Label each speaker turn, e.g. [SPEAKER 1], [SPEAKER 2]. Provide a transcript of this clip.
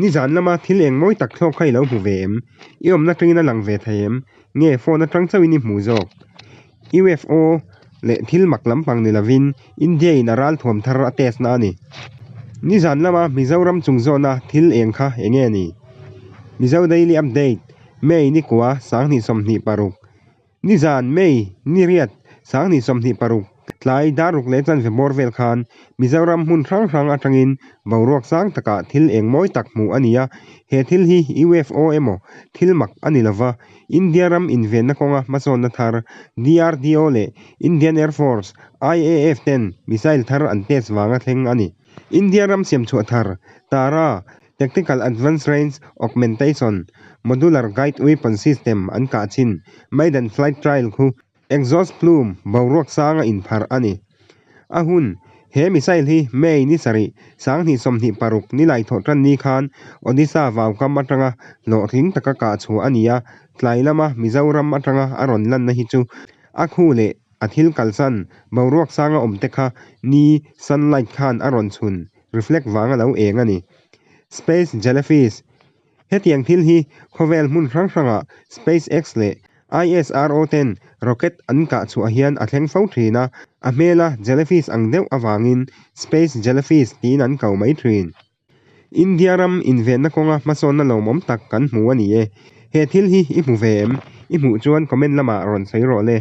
[SPEAKER 1] Nizan lama thil eng mawi tak thlawk kha i lo hmu ve em? I awmna tangin a lang ve thei em? Nge phone atang chauhin i hmu zawk? UFO leh thil mak lampang ni lovin India in a ralthuam thar a test na a ni. Nizan lama Mizoram chung zawhna thil eng kha enge ni? Mizo Daily Update, May nikua 2026. Nizan, May, ni riat, 2026, tlai daruk leh chanve bawr vel khan Mizoram hmun hrang hrang atangin boruak sang takah thil eng mawi tak hmuh a ni a, he thil hi UFO emaw thil mak a ni lova, India ram invenna kawnga hmasawnna thar DRDO leh Indian Air Force, IAF, ten missile thar an test vanga thleng a ni. India ram siamchhuah thar, Tara, Tactical Advanced Range Augmentation Modular Guide Weapon System an kah chin Maiden Flight Trial khu exhaust plume boruak sanga inpharh a ni. A hun, He missile hi May ni sarih, 2026 nilai thawh tan ni khan Odisha vaukam atanga hlawhtling taka kah chhuah a ni a, tlai lama Mizoram atanga a rawn lanna hi chu a khu leh a thil kalsan boruak sanga awmte kha ni sunlight khan a rawn chhun reflect vanga lo eng a ni. Space Jellyfish, Hetiang thil hi khawvel hmun hrang hrangah SpaceX leh ISRO ten rocket an kah chhuah hian a thleng fo thin a, a hmela jellyfish ang deuh avangin Space Jellyfish tiin an ko mai thin. India ram invenna kawnga hmasawnna lawmawm tak kan hmu a ni e. He thil hi i hmu ve em? I hmuh chuan comment lamah rawn sawi rawh le.